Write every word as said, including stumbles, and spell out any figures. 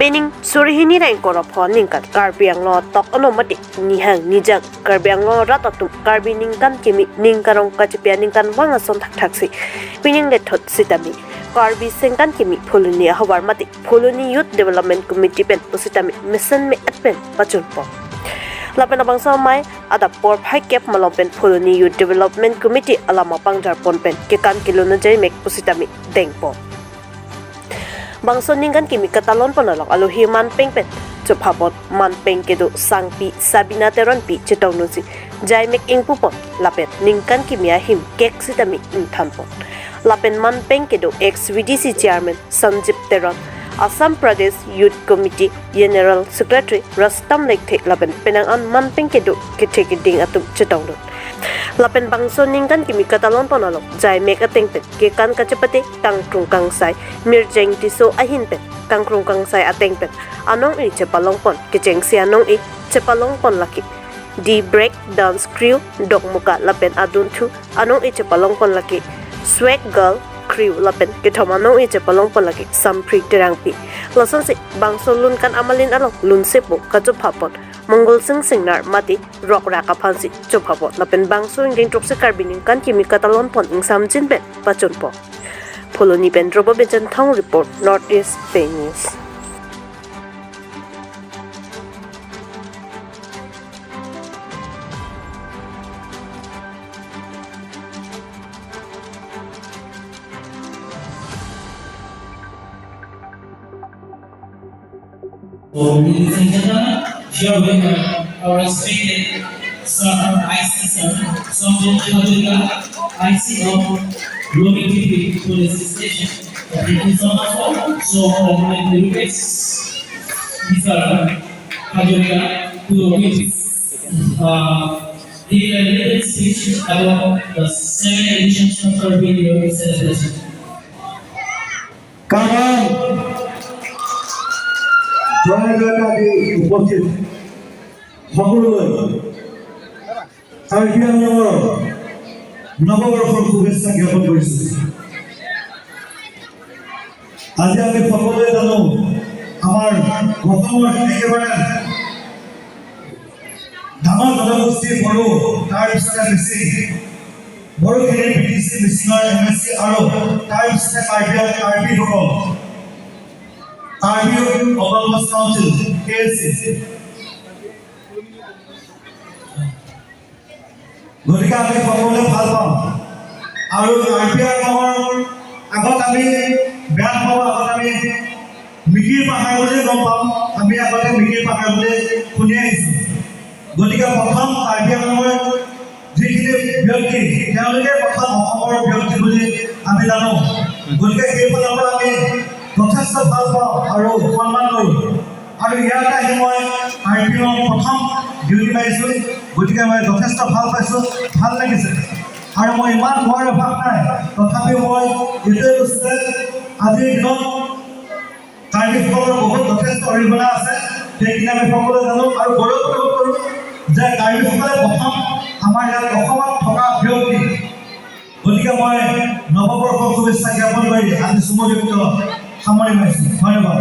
Pining suri hini ra ingkoi ra pho aningkan Karbi Anglong atok ano mate nihang nijang Karbi Anglong arat atum Karbi ningkan kimi ning karong kachepi aningkanvang ason thakthaksi pining lethot sitame Karbi Sengkan Kimi Phuloni ahavar mate Phuloni Youth Development Committee pen pusitame mesen me-et pen pachunpo. Lapen labangso amei adap porphai kep malom pen Phuloni Youth Development Committee alam apangjarpon pen kekan kelun ajaimek pusitame dengpo. Bangso ningkan kimi katalonpon along alohi manpeng pen chophapon, manpeng kedo sangpi Sabina Teronpi chetongdunsi jaimek ingpupon lapen ningkan kimi ahim kek sitame ingthanpon. Lapen manpeng kedo ex V D C chairman Sanjib Teron, Assam Pradesh Youth Committee General Secretary Rustam Lekthe lapen penang an manpeng kedo kethe keding atum chetongdun. Lapen bangso ningkan kimi katalonpon along jaimek ateng pen kekan kachepate Kangkrung Kangsai, Mirjeng Tisso ahin pen Kangkrung Kangsai ateng pen anong-e chepalongpon, kechengsi anong-e chepalongpon lake The Break Dance Crew, Dokmoka lapen adunthu anong-e chepalongpon lake Swag Girl Crew lapen kethom anong-e chepalongpon lake Samphri Terangpi. Lasonsi bangso lunkan amalin along lunsepo kachophapon Mongol Sing Singnar mate rokrak aphansi chophapon lapen bangso ingdeng throksi Karbi ningkan kimi katalonpon ingsamjin pen pachunpo. Phuloni pen Robo Bejenthong report, North East Pei News. So, ladies and gentlemen, here we have our respected sir, I C sir, Sanjay Hazarika, I C of Lobing T P Police Station. Thank you so much, sir. So, uh, my request, Mister Hazarika, to give, uh, give a little speech about the seven editions of Karbi New Year celebration. কাৰবাৰ জয়গাঁৱত আজি উপস্থিত সকলোলৈ কাৰ্বি আংলঙৰ নৱবৰ্ষৰ শুভেচ্ছা জ্ঞাপন কৰিছো। আজি আমি সকলোৱে জানো, আমাৰ অসমৰ একেবাৰে ডাঙৰ জনগোষ্ঠী বড়ো, তাৰ পিছতে মিচিং। বড়োখিনিৰ বি টি চি, মিচিঙৰ এম এছ চি আৰু তাৰ পিছতে কাৰ্বি, কাৰ্বিসকল, কাৰ্বি অট'নমাছ কাউন্সিল, কে এ চি। গতিকে আমি সকলোৱে ভাল পাওঁ। আৰু কাৰ্বি আংলঙৰ আগত আমি বেয়া পাওঁ, আগত আমি মিকিৰ পাহাৰ বুলি গম পাওঁ, আমি আগতে মিকিৰ পাহাৰ বুলি শুনি আহিছো। গতিকে প্ৰথম কাৰ্বি আংলঙৰ যিখিনি ব্যক্তি, তেওঁলোকে প্ৰথম অসমৰ ব্যক্তি বুলি আমি জানো। গতিকে সেইফালৰ পৰা আমি যথেষ্ট ভাল পাওঁ আৰু সন্মান কৰোঁ। আৰু ইয়াত আহি মই কাৰ্বি আংলঙৰ প্ৰথম ডিউটি মাৰিছো, গতিকে মই যথেষ্ট ভাল পাইছো, ভাল লাগিছে। আৰু মই ইমান কোৱাৰ অভ্যাস নাই, তথাপিও মই এইটোৱে কৈছো যে আজিৰ দিনত কাৰ্বিসকলৰ বহুত যথেষ্ট অৰিহণা আছে, সেইখিনি আমি সকলোৱে জানো আৰু গৌৰৱ অনুভৱ কৰোঁ যে কাৰ্বিসকলে প্ৰথম আমাৰ ইয়াত অসমত থকা ব্যক্তি। গতিকে মই নৱবৰ্ষৰ শুভেচ্ছা জ্ঞাপন কৰি আজি চমু ব্যক্ত সামৰণি মাৰিছো। ধন্যবাদ।